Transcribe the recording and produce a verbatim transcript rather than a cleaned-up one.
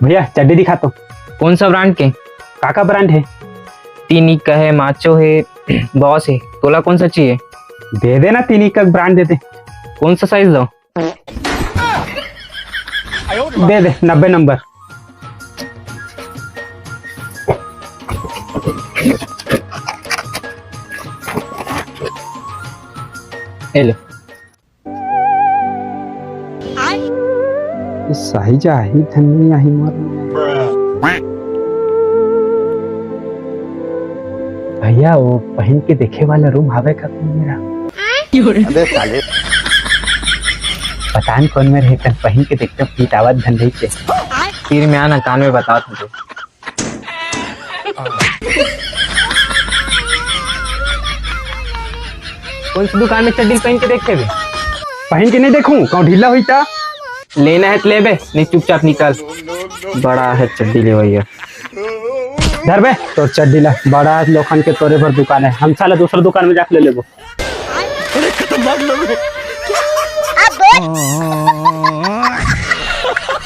भैया, चड्डी दिखा तो। कौन सा ब्रांड के? काका ब्रांड है? तीन इक का है, माचो है, बॉस है, तोला कौन सा चाहिए? दे दे ना, तीन इक का ब्रांड दे दे। कौन सा साइज दो? दे दे, नब्बे नंबर। ए लो। साइज आही धनी आही मोर। भैया, वो पहन के देखे वाला रूम हावे का कौन मेरा? अबे साले। पता नहीं कौन मेरे है, पहन के देखते हैं, फिट आवत धन रही के। फिर मैं आना कान में बताओ तुमको। कौन सी दुकान में चड्डी पहन के देखते बे? पहन के नहीं देखूं, कहूं ढीला होई ता। लेना है तो ले बे, नहीं चुपचाप निकल। बड़ा है चड्डी ले भैया। धर बे, तोर चड्डी ला, बड़ा है लोखन के तोरे भर दुकान है, हम साला दूसरा दुकान में जाके ले लेबो। अरे खतरनाक लोग हैं।